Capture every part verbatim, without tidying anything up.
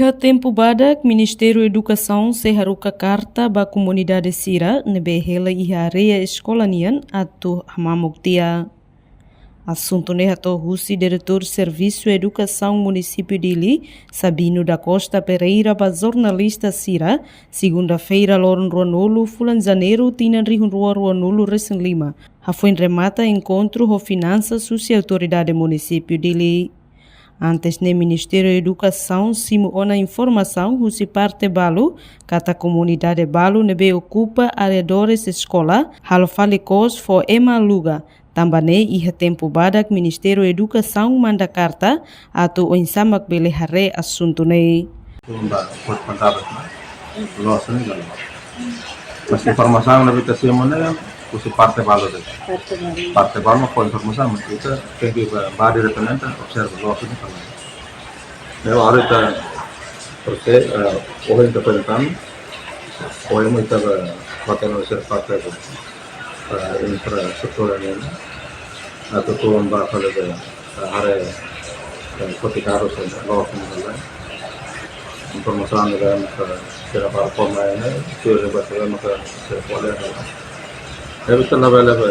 Iha tempu badak, Ministériu Edukasaun sei haruka karta ba komunidade sira ne'ebé hela iha área eskola nian atu hamamuk tiha. Asuntu ne'e hato'o husi Diretór Servisu Edukasaun Munisípiu Dili, Sabino da Costa Pereira, ba jornalista sira, segunda-feira, loron ruanulu, fulan Janeiru, tinan rihun rua ruanulu resin lima, hafoin remata enkontru ho finansas husi autoridade munisípiu Dili. Antes ne'e, Ministériu Edukasaun simu ona informasaun husi parte balu katak komunidade balu ne'ebé okupa arredores eskola halo fali kos fó ema aluga. Tanba ne'e, iha tempu badak Ministériu Edukasaun manda karta atu oinsá mak bele haree asuntu ne'e. Tumba, buat pendapat, no? Loos ne'e, kalau. Mas informasaun ne'ebé ita simu ne'e, husi parte balu de'it. Parte balu. Parte balu fó informasaun, mas ita tenke ba, ba diretamente observa, loos ne'e, kalau. Ne'e, agora ita, porque, eh, ohin ita pergunta, ohin ita ba, parte no ser parte ba, eh, infraestrutura ne'e, atu tun ba fali ba, eh, haree, eh, foti dadus ne'e, loos ne'e, informasaun ne'ebé maka sira ba forma ne'e, sira ba sira maka sira kole ne'e. Ne'e ita labele ba,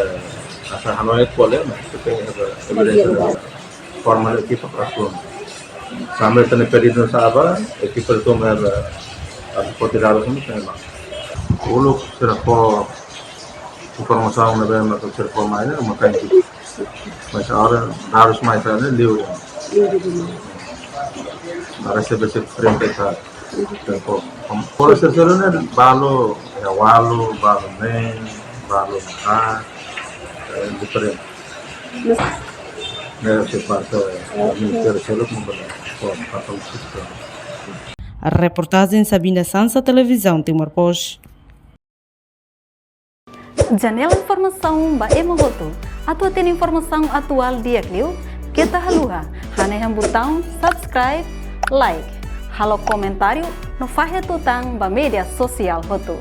asa hanoin kole, mas ita tenke ba, evidénsia ne'e. Forma ekipa para asuntu. Sambil tene pedidu saba, ekipa itu mer, eh, foti dadus ne'e, tema. Uluk sira fó informasaun ne'ebé maka sira fó mai ne'e, maka itu. Mas agora dadus mai ne'e liu de'it. Liu de'it. Agora se besi frente ka. Tempu. Polísia sira ne'e balu, ya, ualu, balu neen, balu haat, eh, diferente. Ne'e husi parte, eh, Ministériu Saúde, mungkin, oh, parte husi. Reportajen Sabina Sansa, Televizaun Timor Post. Janela informasaun ba ema hotu. Atu hatene informasaun atuál di'ak liu, keta haluha hanehan butaun subscribe, like, halo komentáriu no fahe tutan ba média sosiál hotu.